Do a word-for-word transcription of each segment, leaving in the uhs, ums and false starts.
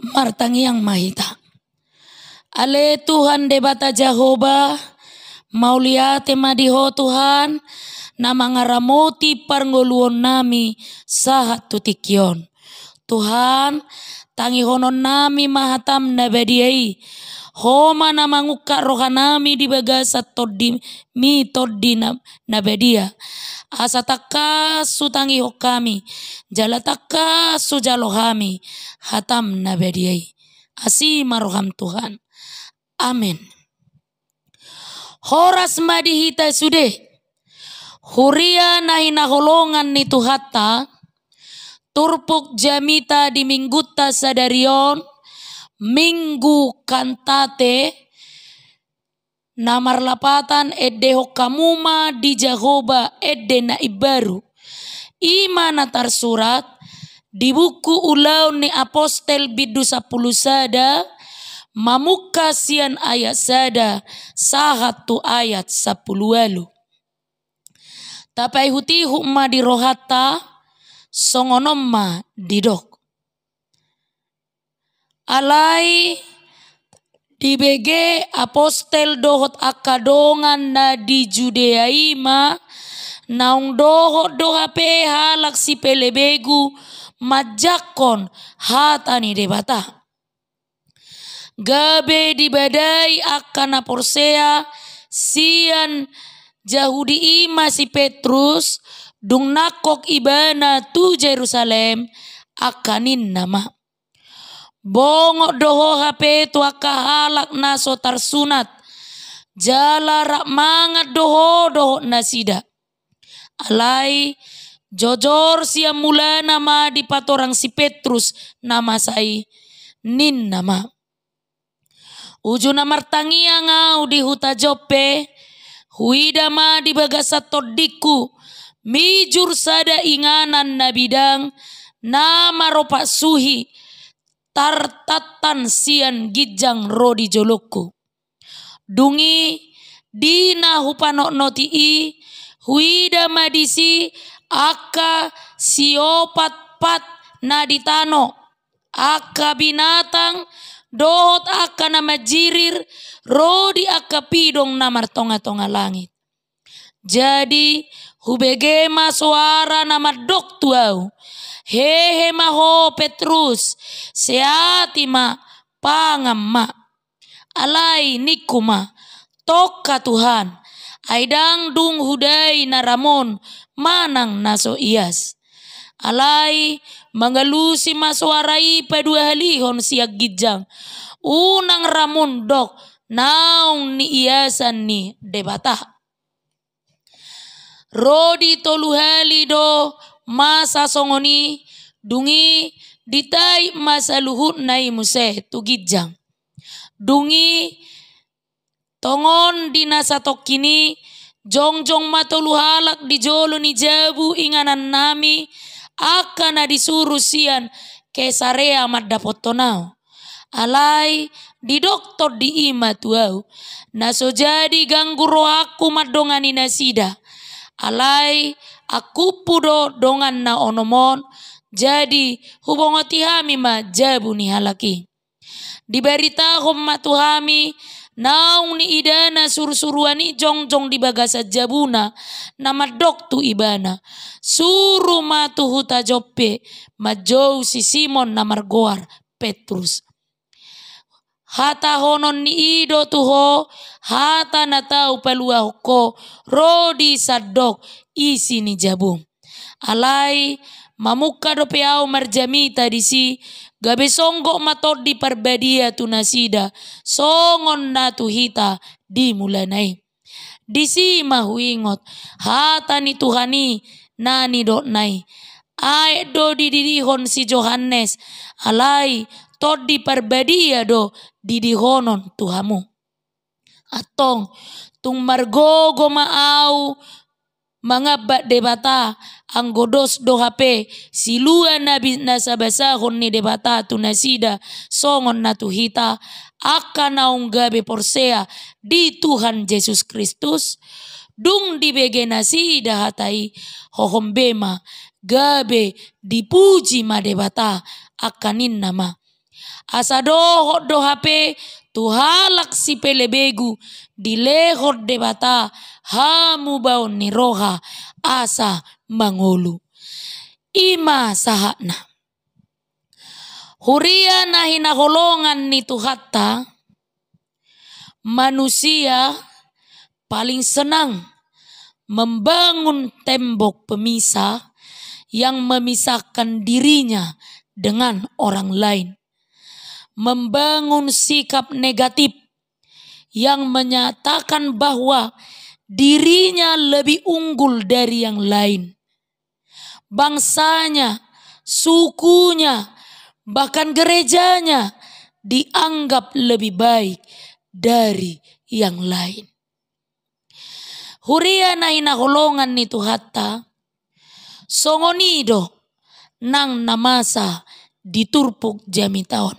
Martangiang ma hita. Ale Tuhan Debata Jahowa, mauliate ma di Ho Tuhan, na mangaramoti parngoluonnami sahat tu tingki on. Tuhan, tangihononnami ma hataM na badia i. Ho ma na mangungkap rohanami di bagasan TondiMi, Tondi na, na badia. Asa tangkas hutangihon hami, jala tangkas hujalo hami hataM na badia i. Asi ma rohaM Tuhan. Amen. Horas ma di hita sude. Huria na hinaholongan ni Tuhanta, turpuk jamita di Minggunta sadari on, Minggu Kantate, na marlapatan Endehon hamu ma di Jahowa ende na imbaru. I ma na tarsurat di buku Ulaon ni Apostel bindu sampulu sada, mamungka sian ayat sada sahat tu ayat sampulu ualu. Tapaihutihut ma di rohanta, songon on ma didok. Alai dibege apostel dohot angka dongan na di Judea i ma, naung dohot do hape halak sipelebegu manjangkon hata ni Debata. Gabe dibadai angka na porsea sian Jahudi i ma si Petrus, dung nangkok ibana tu Jerusalem, angka ninna ma: Bongot do ho hape tu angka halak na so tarsunat, jala rap mangan do ho dohot nasida. Alai jojor sian mulana ma dipatorang si Petrus na masa i, ninna ma: Uju na martangiang ahu di huta Joppe, huida ma di bagasan tondingku mijur sada inganan na bidang, na maropat suhi, tartantan sian ginjang ro di jolongku. Dung i, di na hupanotnoti i, huida ma disi angka siopat pat na di tano, angka binatang dohot angka na manjirir, ro di angka pidong na martongatonga langit. Jadi hubege ma soara na mandok tu ahu: Hehe ma ho Petrus, seati ma, pangan ma. Alai ningku ma: Tongka Tuhan, ai ndang dung hudai na ramon manang na so ias. Alai mangalusi ma soara i paduahalihon sian ginjang: Unang ramon dok naung niiasan ni Debata. Ro di tolu hali do masa songon i, dung i ditait ma saluhutna i muse tu ginjang. Dung i tongon di na satongkin i, jongjong ma tolu halak di jolo ni jabu inganannami, angka na disuru sian Kesarea mandapothon ahu. Alai didok tondi i ma tu ahu: Na so jadi ganggu rohangku mandongani nasida. Alai angkuphu do dongan na onom on, jadi hubongoti hami ma jabu ni halak i. Dibaritahon ma tu hami naung niidana surusuruan i jongjong di bagasan jabuna, na mandok tu ibana: Suru ma tu huta Joppe manjou si Simon na margoar Petrus. Hatahonon ni i do tu ho hata na tau paluahon ho ro di sandok isi ni jabum. Alai mamungka dope ahu marjamita disi, gabe songgop ma Tondi Parbadia tu nasida, songon na tu hita di mulana i. Disi ma huingot hata ni Tuhan i na nidokna i: Aek do dididihon si Johannes, alai Tondi Parbadia do didihonon tu hamu. Antong, tung margogo ma ahu mangambat Debata, anggo dos do hape silua na bi-, na sabasahon ni Debata tu nasida, songon na tu hita, angka naung gabe porsea di Tuhan Jesus Kristus? Dung dibege nasida hata i, hohom be ma, gabe dipuji ma Debata, angka ninna ma: Asa dohot do hape tu halak sipelebegu dilehon Debata hamubaon ni roha asa mangolu. I ma sahatna. Huria na hinaholongan ni Tuhanta, manusia paling senang membangun tembok pemisah yang memisahkan dirinya dengan orang lain. Membangun sikap negatif yang menyatakan bahwa dirinya lebih unggul dari yang lain. Bangsanya, sukunya, bahkan gerejanya dianggap lebih baik dari yang lain. Huria na hinaholongan ni Tuhanta, songon i do nang na masa di turpuk jamita on.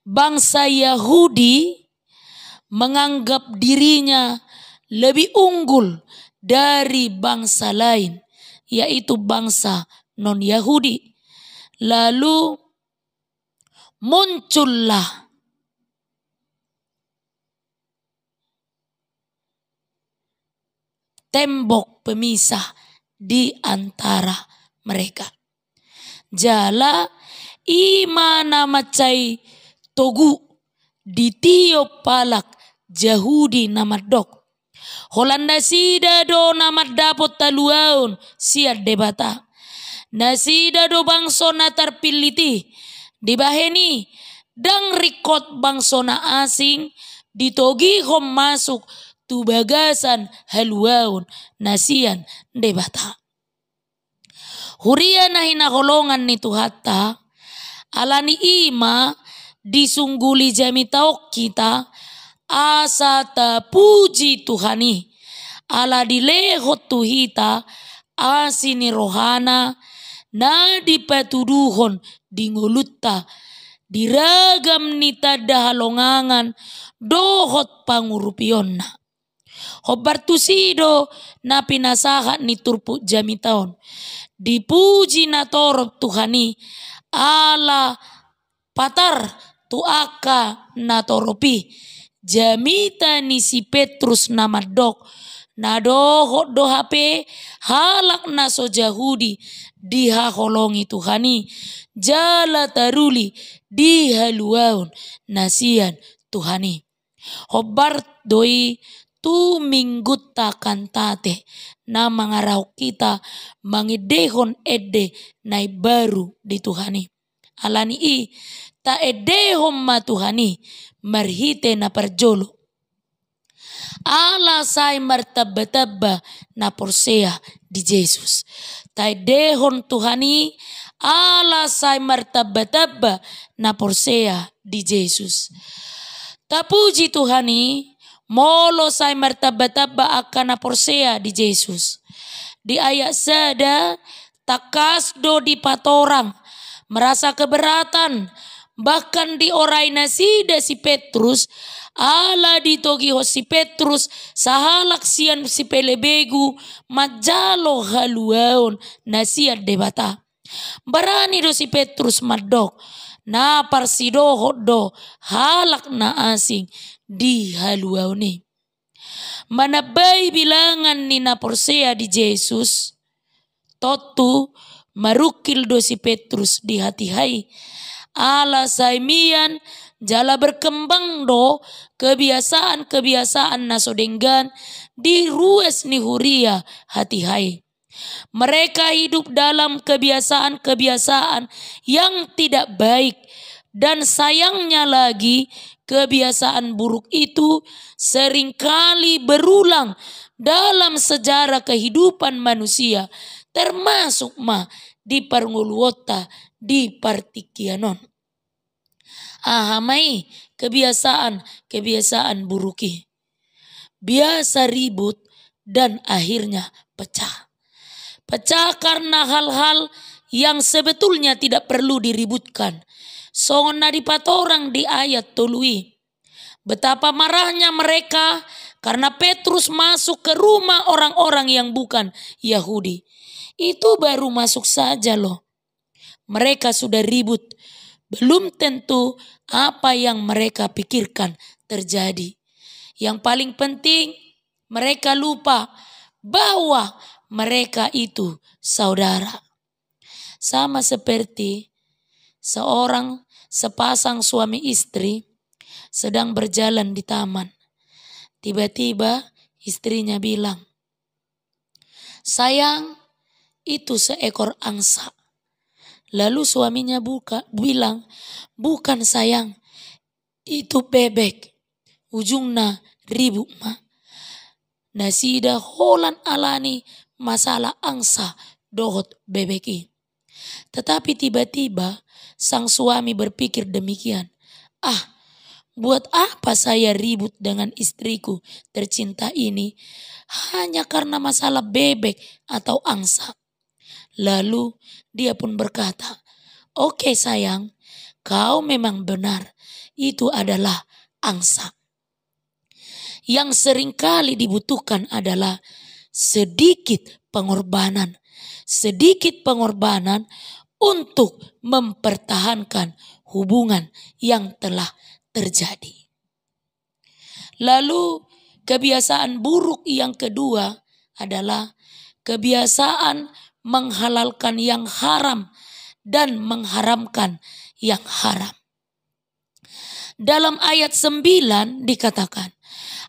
Bangsa Yahudi menganggap dirinya lebih unggul dari bangsa lain, yaitu bangsa non-Yahudi. Lalu muncullah tembok pemisah di antara mereka. Jala i ma na mansai togu di tiop halak Jahudi na mandok, holan nasida do na mandapot haluaon sian Debata. Nasida do bangso na tarpillit i. Dibahen i, ndang ringkot bangso na asing ditogihon masuk tu bagasan haluaon na sian Debata. Huria na hinaholongan ni Tuhanta, alani i ma disungguli jamita on hita, asa tapuji Tuhan i, ala dilehon tu hita asi ni rohana na dipatuduhon di ngolunta, di ragam ni tanda halongangan dohot pangurupionna. Hombar tusi do na pinasahat ni turpuk jamita on. Dipuji natorop Tuhan i, ala patar tu angka natorop i jamita ni si Petrus na mandok, na dohot do hape halak na so Jahudi dihaholongi Tuhan i, jala taruli di haluaon na sian Tuhan i. Hombar do i tu Minggunta Kantate na mangarahon hita mangendehon ende na imbaru di Tuhan i. Alani i, taendehon ma Tuhan i marhite na parjolo. Ala sai martambatamba na porsea di Jesus. Taendehon Tuhan i, ala sai martambatamba na porsea di Jesus. Tapuji Tuhan i, molo sai martambatamba angka na porsea di Jesus. Di ayat sada, tangkas do dipatorang, merasa keberatan, bahkan diorai nasida si Petrus, ala ditogihon si Petrus sahalak sian sipelebegu manjalo haluaon na sian Debata. Barani do si Petrus mandok, na parsidohot do halak na asing di haluaon i. Manambai bilangan ni na porsea di Jesus, tontu marungkil do si Petrus di hatiha i. Ala sai mian jala berkembang do kebiasaan-kebiasaan na so denggan di ruas ni huria hatiha i. Mereka hidup dalam kebiasaan-kebiasaan yang tidak baik, dan sayangnya lagi, kebiasaan buruk itu seringkali berulang dalam sejarah kehidupan manusia, termasuk ma di parngoluonta di partingkian on. Aha ma i kebiasaan-kebiasaan buruk i? Biasa ribut dan akhirnya pecah. Pecah karena hal-hal yang sebetulnya tidak perlu diributkan. Songon na dipatorang di ayat tolu i. Betapa marahnya mereka karena Petrus masuk ke rumah orang-orang yang bukan Yahudi. Itu baru masuk saja loh. Mereka sudah ribut. belum tentu apa yang mereka pikirkan terjadi. Yang paling penting, mereka lupa bahwa mereka itu saudara. Sama seperti seorang, sepasang suami istri sedang berjalan di taman. Tiba-tiba istrinya bilang, "Sayang, itu seekor angsa." Lalu suaminya buka, bilang, "Bukan, sayang, itu bebek." Ujungna ribut ma nasida holan alani masalah angsa dohot bebek i. Tetapi tiba-tiba sang suami berpikir demikian, "Ah, buat apa saya ribut dengan istriku tercinta ini hanya karena masalah bebek atau angsa?" Lalu dia pun berkata, "Oke, sayang, kau memang benar, itu adalah angsa." Yang seringkali dibutuhkan adalah sedikit pengorbanan. Sedikit pengorbanan untuk mempertahankan hubungan yang telah terjadi. Lalu, kebiasaan buruk yang kedua adalah kebiasaan menghalalkan yang haram dan mengharamkan yang haram. Dalam ayat sembilan dikatakan,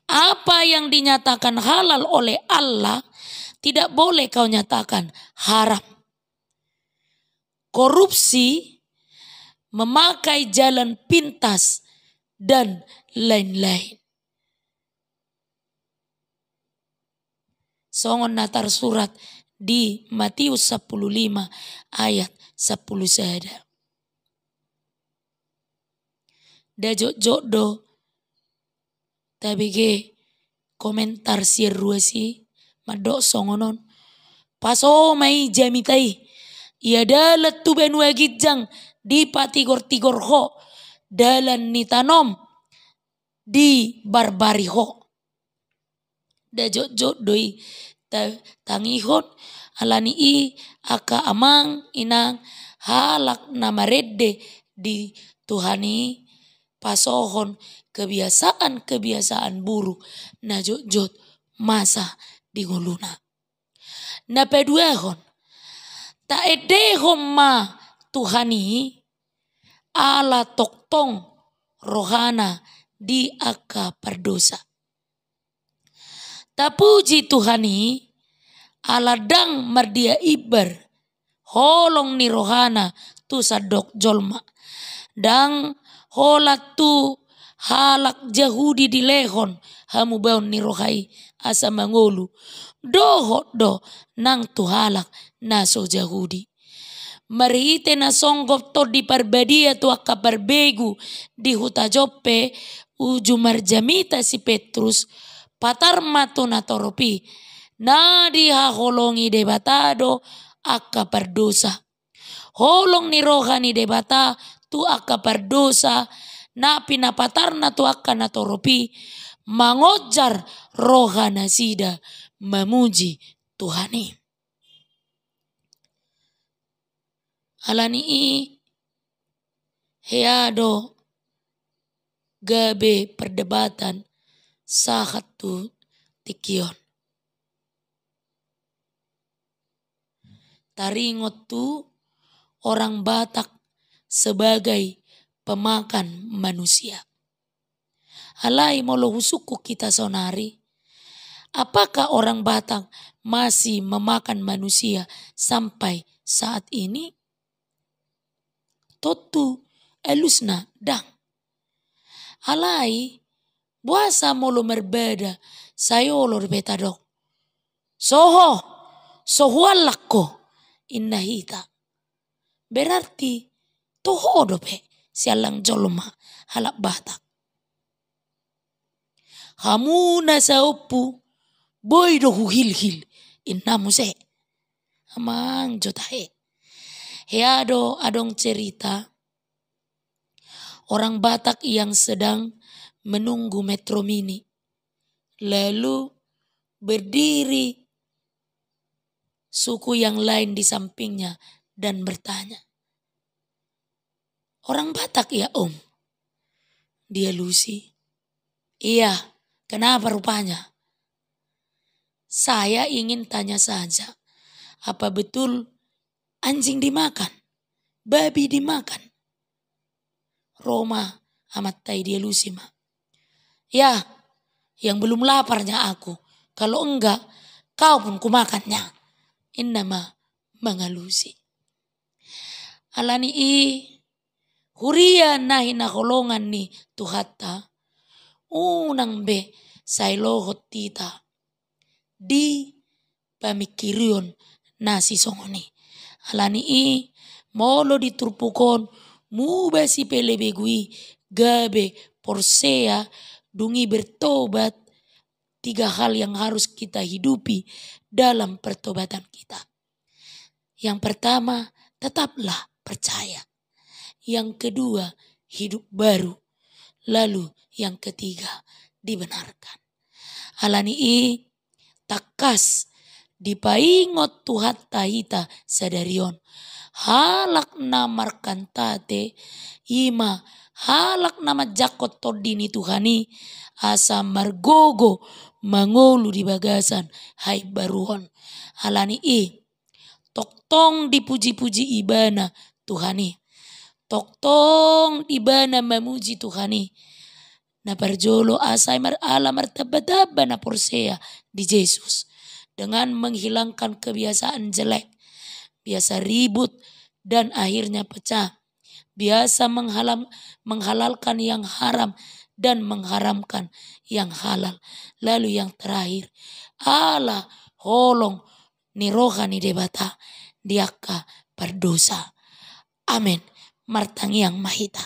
apa yang dinyatakan halal oleh Allah tidak boleh kau nyatakan haram. Korupsi, memakai jalan pintas, dan lain-lain. Songon na tarsurat di Matius sampulu lima ayat sampulu sada. Nda jotjot do tabege komentar sian ruas i mandok songon on. Pasoho ma i jamita i. Ia dalan tu banua ginjang dipatigor-tigor ho, dalan ni tanom dibarbari ho. Nda jotjot do i ta-, tangihon, alani i angka amang inang, halak na marende di Tuhan i pasohon kebiasaan-kebiasaan buruk na jotjot masa di ngoluna. Na paduahon, taendehon ma Tuhan i ala tongtong rohana di angka pardosa. Tapuji Tuhan i ala ndang mardia imbar holong ni rohana tu sandok jolma. Ndang holan tu halak Jahudi dilehon hamubaon ni roha i asa mangolu, dohot do nang tu halak na so Jahudi. Marhite na songgop Tondi Parbadia tu angka parbegu di huta Joppe, uju marjamita si Petrus, patar ma tu natorop i, na dihaholongi Debata do angka pardosa. Holong ni roha ni Debata tu angka pardosa, na pinapatarna tu angka natorop i, mangonjar roha nasida mamuji Tuhan i. Alani i hea do gabe perdebatan sahat tu tingki on. Taringot tu orang Batak sebagai pemakan manusia. Alai molo husungkun hita saonari, apakah orang Batak masih memakan manusia sampai saat ini? Tontu alusna ndang. Alai boasa molo marbada sai olo dope tadok, "Soho, so huallang ho," inna hita. Berarti toho dope siallang jolma halak Batak. "Hamu na saompu, boi do huhilhil," inna muse. Amang jo tahe. Hea do adong cerita orang Batak yang sedang menunggu Metro Mini. Lalu berdiri suku yang lain di sampingnya dan bertanya, Orang Batak ya, Om? Dialusi. Iya, kenapa rupanya? Saya ingin tanya saja, apa betul anjing dimakan, babi dimakan? Ro ma amanta i, dialusi ma. Ya, yang belum laparnya aku, kalau enggak, kau pun kumakannya. Inna ma mangalusi. Alani i, huria na hinaholongan ni Tuhanta, unang be sai lohot hita di pamingkirion na sisongon i. Alani i, molo di turpuk on muba sipelebegu i gabe porsea, dung i bertobat, tiga hal yang harus kita hidupi dalam pertobatan kita. Yang pertama, tetaplah percaya. Yang kedua, hidup baru. Lalu yang ketiga, dibenarkan. Alani i, tangkas dipaingot Tuhanta hita sadari on. Halak na markantate, i ma halak na manjangkon Tondi ni Tuhan i, asa margogo mangolu di bagasan haimbaruon. Alani i, tongtong dipuji-puji ibana Tuhan i. Tongtong ibana mamuji Tuhan i. Na parjolo, asa i mar-, ala martamba-tamba na porsea di Jesus. Dengan menghilangkan kebiasaan jelek. Biasa ribut dan akhirnya pecah. Biasa menghalam-, menghalalkan yang haram dan mengharamkan yang halal. Lalu yang terakhir, ala holong ni roha ni Debata di angka pardosa. Amen. Martangiang ma hita.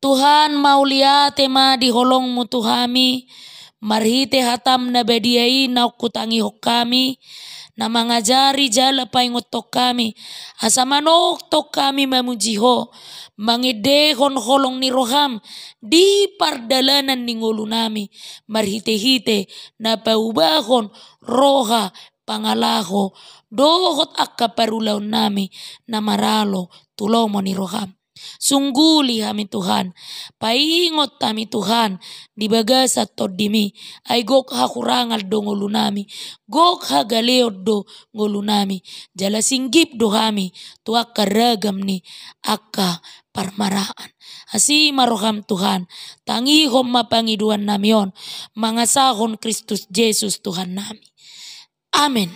Tuhan, mauliate ma di holong-Mu tu hami, marhite hata-M na badia i naung hutangihon hami, na mangajari jala paingothon hami, asa manongtong hami mamuji Ho, mangendehon holong ni roha-M di pardalanan ni ngolunami, marhite-hite na paubahon roha pangalaho dohot angka parulaonnami na maralo tu lomo ni roha-M. Sungguli hami Tuhan, paingot hami Tuhan di bagasan Tondi-Mi, ai gok hahurangan do ngolunami, gok hagaleon do ngolunami, jala singgip do hami tu angka ragam ni angka parmaraan. Asi ma roha-M Tuhan, tangihon ma pangidoannami on, mangasahon Kristus Jesus Tuhannami. Amen.